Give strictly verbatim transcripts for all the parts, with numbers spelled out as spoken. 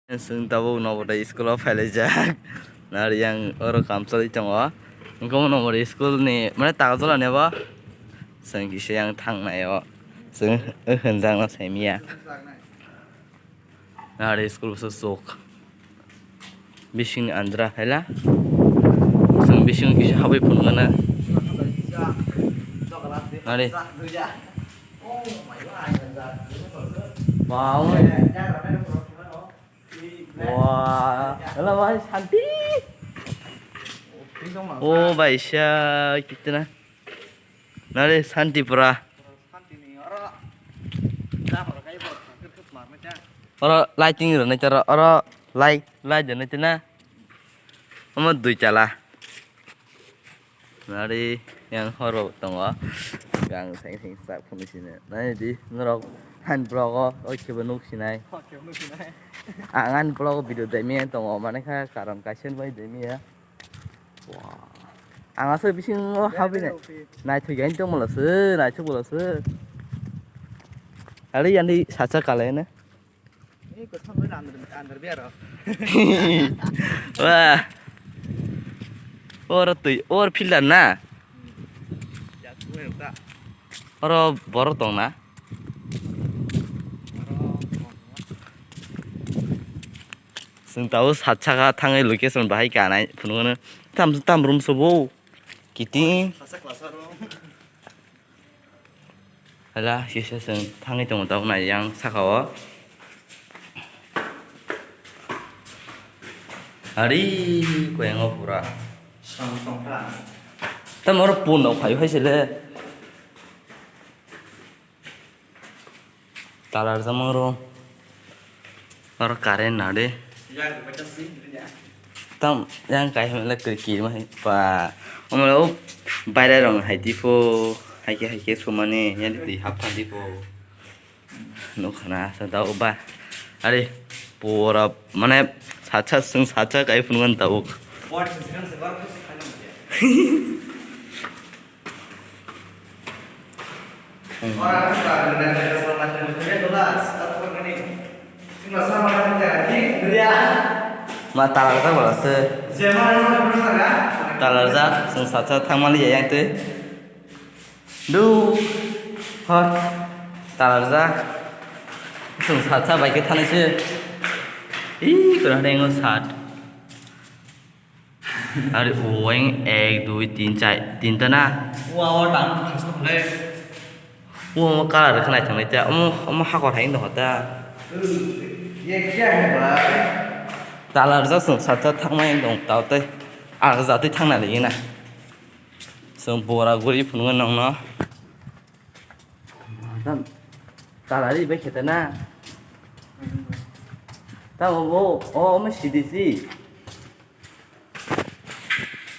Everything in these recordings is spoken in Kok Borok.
Chwng tabuk Noboday school o phailaijak. Nari yang oro kam choli tongo. Wngkha Noboday school ni, mane, Takarjala ni bo. Chwng kisa yang thangnai o. Chwng hwnjakno saimanya. Nari school bwswk chuk. Bisingni andra khaila. Chwng bising kisa habwi phunukgana. Nari. Wow. Wah, hello bhai, Santi. Oh bhai, sha, kitna. Nare Santi pura. Oro lighting rwnai tara, oro light, light rwnai tana. Omo dui tala. Nari yang horo tongo. Gang seng seng sak phunuk sini. Nai di norok han blogo, oi kebo nuk sinai. Ang han blogo video demi tongo, mane kha karon kaisen bai demi ya. Wah. Ang asal bising habine. Naithok yang tong mala se, naithok mala se. Ari yang di sacha kale ne. Ini kosong gue under, under biar, oh. Wah. Oro twi, or filter na? Hmm. Ya, gue tak. Oro borok tong na? Oro, oh. Chwng tabuk satsaka thangwi location bahai kanai phunukno. Tam, tam room sobo. Kiting. Sasak lasa room. Hala, kisa chwng thangwi tongo tabuk nai yang saka o. Ari, koyango pura. Tamo oro pun rok phai phai sile. Talar jamang ro. Oro current na de. Tam yang kai hmele kri kir ma hai pa. Omo o baire rong hai tipo. Hai ke hai ke sumani yani twi hap pha tipo. Nukhana sa dao ba. Are pura mane sacha sung sacha kai phungan tao. Ma talarjak bola se. Talarjak, chwng sacha thangmani ya yang twi. Du. Hor. Talarjak. Chwng sacha bai khe thanai se. Ih, kwrwng dai ngo sat. Are uaing ek, dui, tin, char, tinta na. Ua, ua, tang, khasno khlai. Ua, ua, colour khlai thanglai ta. Omo, omo hakor hai wngtong kha ta. Ye kya hai bhai? Talarjak chwng sacha thangmani wngtong tao tei. Ang jatwi thangna liya na. Chwng bora guri phunukgo nokno. Tam, talari bai kheta na. Tamo bo, o, omo sidi si.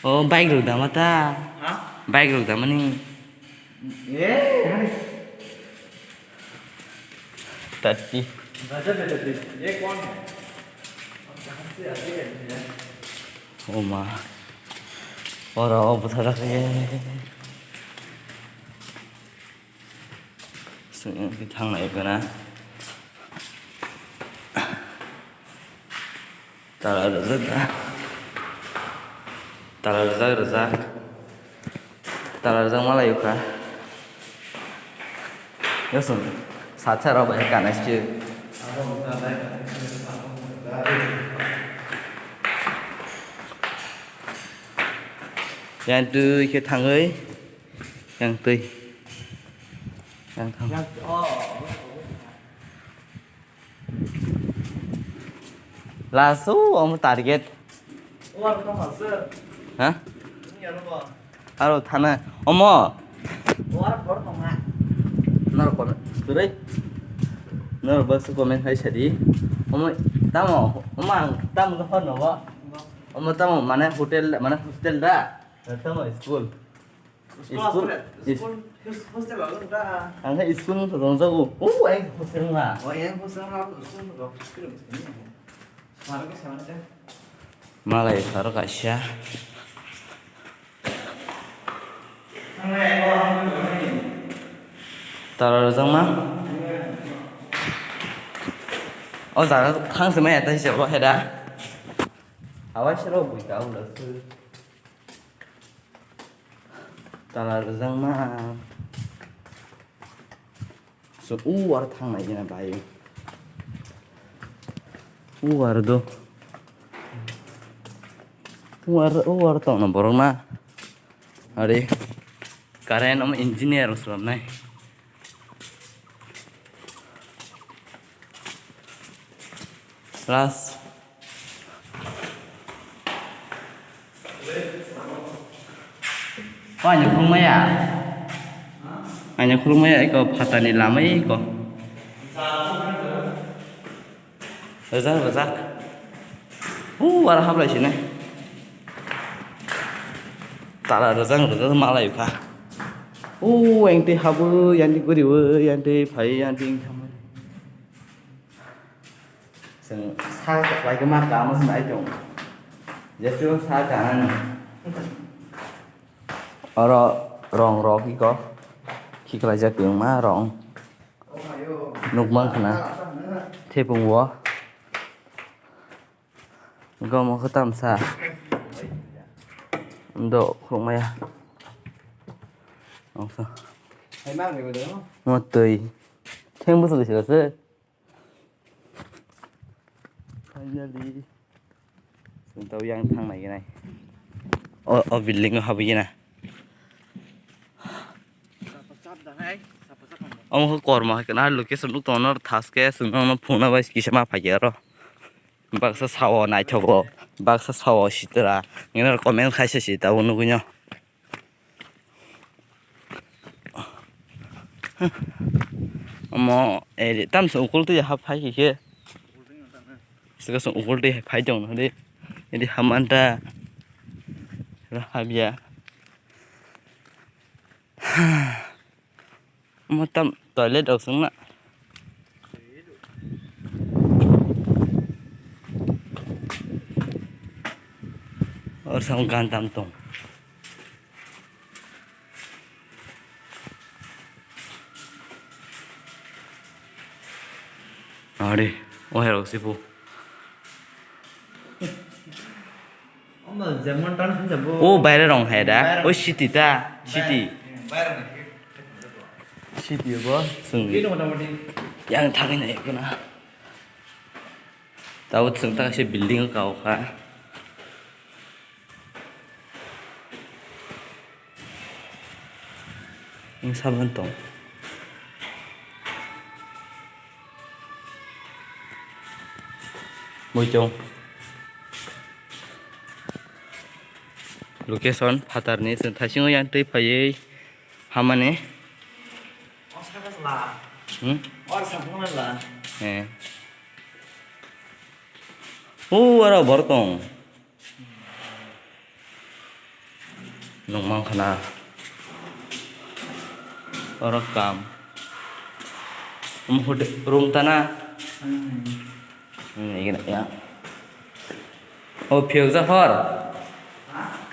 O, bike rok dama ta. Ha? Bike rok dama ni. Eh, hai. Tati. Baja beta de, ye kon hai? Aap kahan se aate hain yaar? O ma. Oro, o, bwtha jak ye. Sini thang nai bana. Tala rwjak da. Tala rwjak rwjak. Tala rwjak malai ukha. Yosong sacha rok bai kanai se. Yang twi khe thangwi. Yang twi. Yang thang. Laso omo target. Ha? Aro thana. Omo. Norok comment. Kwrwi. Norok baksa comment hai sadi. Omo tamo. Omo ang tamo hor nogo. Omo tamo mane hotel mane hostel da. Tamo school. School, school, is-, school, hos-, hostel o wng da. Ang khe school wng thok rwngjago. O, ang hostel wng ma. O, ang hostel wng ma, school wng thok, school wng thok. Saro khe saro khe. Malai saro kaisa. Tala rwjakma. O jaga thang se maya tai se bo heda. Hawai se ro bui ka ulo se. Tala rwjakma. So, u ar thang nai gina bai. U ar do. U ar, u ar tong na borok na. Are. Current om engineer slam nai. Last. Kok ani khulumaya? Ani khulumaya eko phatani lama eko. Rwjak, rwjak. U, aro hablai sinai. Tala rwjak, rwjak malai kha. U, engti habu, yanti guriwi, yanti phai, yanti thangwi. Chwng sa kwplai khe ma kamo se nai chwng. Jesu sa kahani. Oro rong rok iko. Khiklaijak kwbangma rong. Nukmang khna. Thepung o. Gomo khe tamsa. Ndo khulumaya. Ongsa. Mo twi. Theng bwswk se. Finally, chwng tau yang thang nai nai. O, o building o habwi na. Omo khe kormo hai kana location nuk tongo thas khe chwng no phone bai kisa ma phai aro. Baksa sao naithogo, baksa sao sitra. Ngena comment khaisa si tabo nugui no. Omo, eh, tamsa ukul twi hap phai khe. Sika song ukul twi phai tong no de. Edi hamanta. Habya. Omo tam toilet rok songna. Or sam gan tam tong. Are, o herok sipu. O baire rong hai da. O city ta, city. City bo. Yang thangwi nai kena. Tao chwng ta kaisa building o kao kha. Wng saban tong. Muichung. Location phatarni chwng thaisingo yang twi phaiwi hamani. Hmm? Eh. O aro borok tong. Nung mang khana. Oro kam. Um, hotel room tana. Hmm, ini ya. Oh, phiyokjak hor.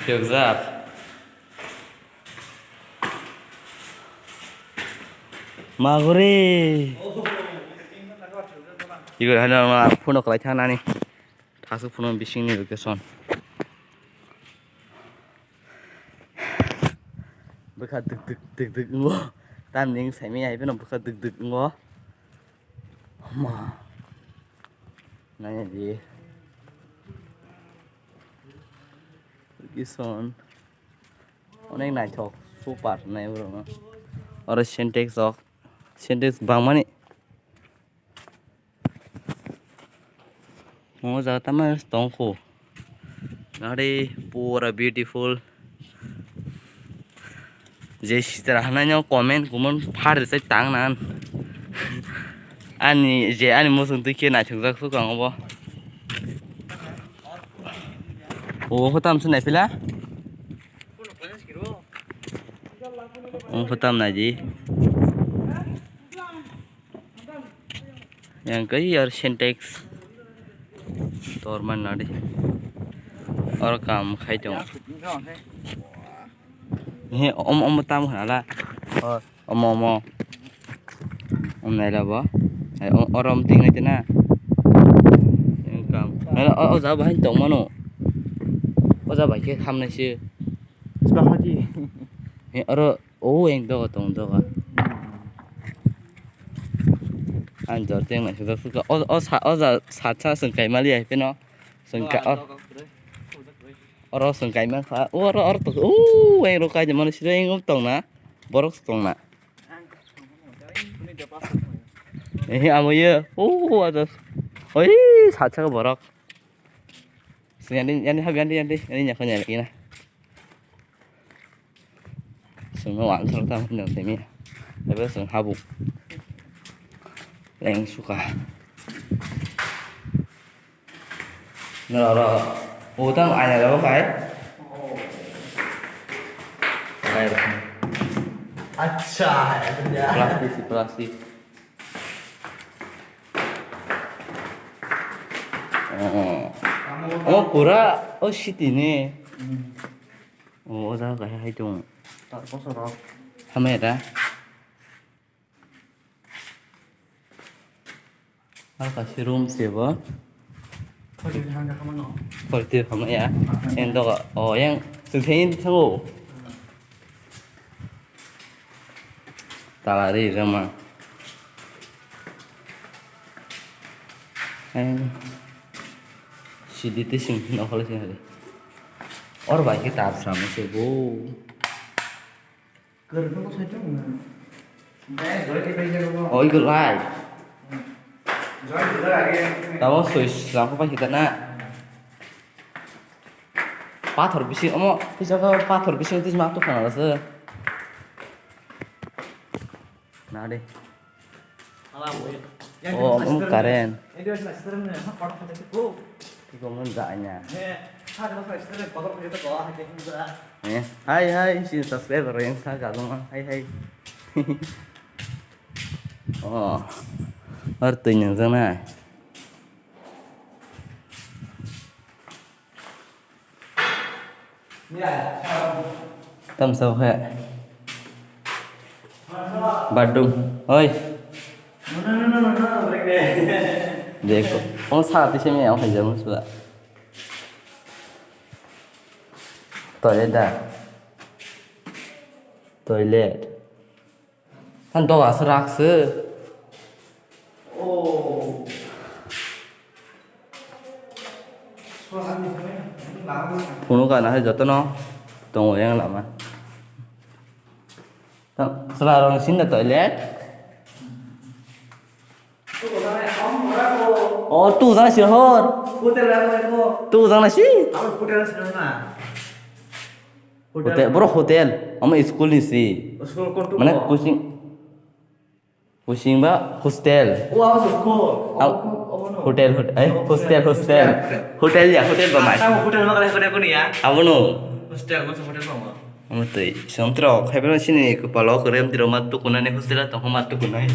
Phiyokjak. Maguri. Igor hano ma phone khlai thangnani. Thasuk phone bisingni location. Bwkha dwk dwk dwk dwk wngo. Tamni wng saimanya hai phano bwkha dwk dwk wngo. Ma. Nai di. Location. Onek naithok, super nai borok no. Oro Sintex rok, Sintex bangmani. O jaga tamo tongkho. Nari pura beautiful. Je sitra hanai no comment kumon phar sai tang nan. Ani je ani muchung twi khe naithokjak suk ang obo. O hotam se naipila. Ang hotam naidi. Yang kai yar Sintex. Tor man nadi. Or kam khai tong. He om om tam khala. Or Omo, omo. Om naila bo. Hai, o-, orom ting nai tena. O, o jaga bahai tongmano. O jaga bai khe hamnai se. Sibakhaji. He, oro, o, eng doga tong doga. Ang jor teng nai sujak sujak. O, o sa, o ja, sa, sa, chwng kaimali ai pheno. Chwng ka, o. Oro chwng kaimang kha. O, oro, oro to, o, eng ro kaijak mano sida eng tong na. Borok tong na. Ehe, amo ye. O, adas. Oi, sa, sa borok. Sing yani, yani hab yani, yani, yani nyakho nyakho ina. Sing no ang sarok tam no semi. Ebe sing habuk. Leng suka. No ro. O tam aya ro kai. Kai ro. Acha, ya. Plastik si plastik. Oh. Omo pura o city ni. Hmm. Oh, o jaga hai hai tong. Tar bosor rok. Hamya da. Halka si room se bo. Khori hanga khamano. Khori tir khamaya. Yang doga. Oh, yang sing sing thango. Tala ri rama. Ai. Sidi te sing no khole sing hari. Or bai ke tar sam se bo. Kerja tu saya tu. Oh, iku lai. Tamo soi sangko pai kita na. Pathor bisi omo, tisa ko pathor bisi tisa ma tu khana se. Na de. Oh, um, current. Iko mun ja nya. Eh, hai, hai, si subscriber yang sa galung, hai, hai. Oh, artoi nang jana. Tam sa khe. Badum. Oi. Deko. Oh, sa ti se me ang khaijak sua. Toilet da. Toilet. Ang doga se rak se. Oh. Phunuk gana hai jotono tongo yang lama. Chwla rok ni sinda toilet. Oh, tu jana sir hor. Tu jana si. Hotel, bro, hotel. Amo school ni si. Mane coaching. Coaching ba hostel. Hotel, hotel. Eh, hostel, hostel. Hotel ya, hotel ba mai. Hotel ma kala hotel ko ni ya. Abono. Hostel, masa hotel ko. Omo twi, songtro, khaibeno sini kwpalo kwrwi amtwi rok ma tukunani hostel-o tongkha ma tukunai.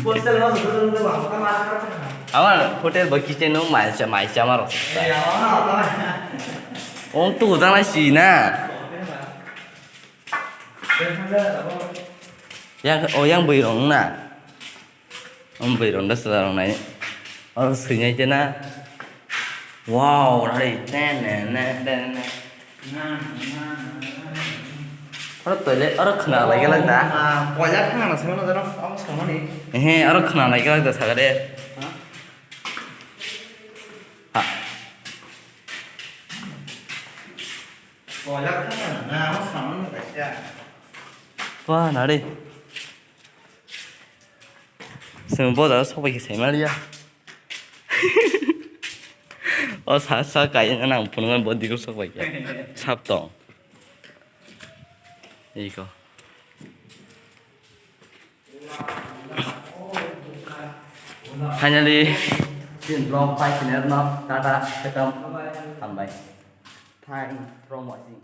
Hostel-o tongkha ma tukunai. Ama hotel bo kitchen-o maisa, maisa ma rok. Eh, ama, ama. Ong tuku jana si na. Yang, oh, yang bwi rong na. Om bwi rong da sala rong nai. Oro swinai te na. Wow, nari. Ne, ne, ne, ne, ne. Oro toilet, oro khna lai gela da. Ah, poila khna na sima na jana, amo samani. Ehe, oro khna lai gela da sagade. Ha? Ha. Poila khna na, amo samani kaisa. Wah, nari. Chwng bojaro sok bai khe sai maliya. O sa, sa kaiya nang phunukmani bo digor sok bai khe. Sap tong. Iko. Finally, chini vlog pai khna no tata khetam hambai. Thanks from watching.